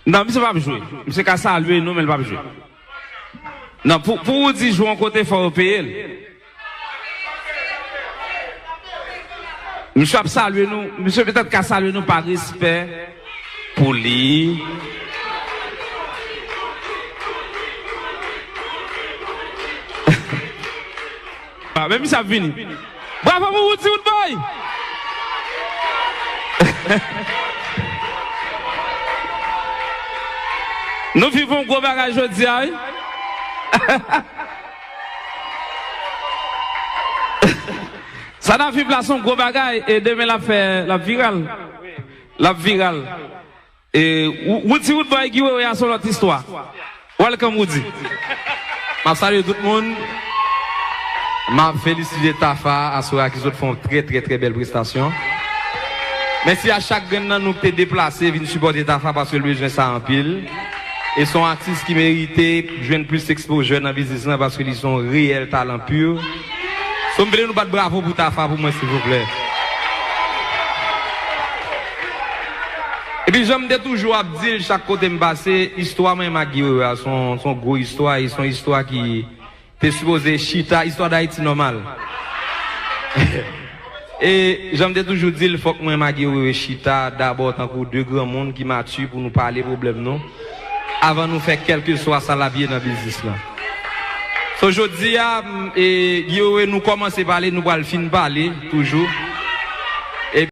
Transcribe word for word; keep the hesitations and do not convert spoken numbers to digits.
Non, misye p ap jwe. Misye ka salye nou, men l p ap jwe. Non, pou, pou Roody jwe yon kote, fò yo peye l. Misye ap salye nou, misye petèt ka salye nou pa respè pou li. Ah, men misye ap vini. Bravo pou Roody Roodboy! Nou viv yon gwo bagay jodi a, wi. Sa n ap viv la se yon gwo bagay, e demen l ap fè, l ap viral. L ap viral. E, Wo-, Roody Roodboy, Guy Wewe a se yon lòt istwa. Welcome, Roody. M ap salye tout moun. M ap felisite Tafa aswè a ki sot fè yon trè, trè, trè bèl prestasyon. Mèsi a chak grenn nan nou ki te deplase vin sipòte Tafa paske l bezwen sa anpil. E se yon atis ki merite jwenn plis exposure nan biznis lan paske li se yon reyèl talan pur. So, m vle nou bat bravo pou Tafa pou mwen, silvouplè. Epi, jan m te toujou ap di l chak kote m pase, istwa mwen ak Guy Wewe a, se yon, se yon gwo istwa, e se yon istwa ki te sipoze chita, istwa Dayiti nòmal. E, jan m te toujou di l, fòk mwen ak Guy Wewe chita dabò tankou de granmoun ki mati pou nou pale pwoblèm nou, avan nou fè kèlkeswa sa l ap ye nan biznis lan. So, jodi a, m, e, Guy Wewe, nou kòmanse pale, nou pral fin pale, toujou.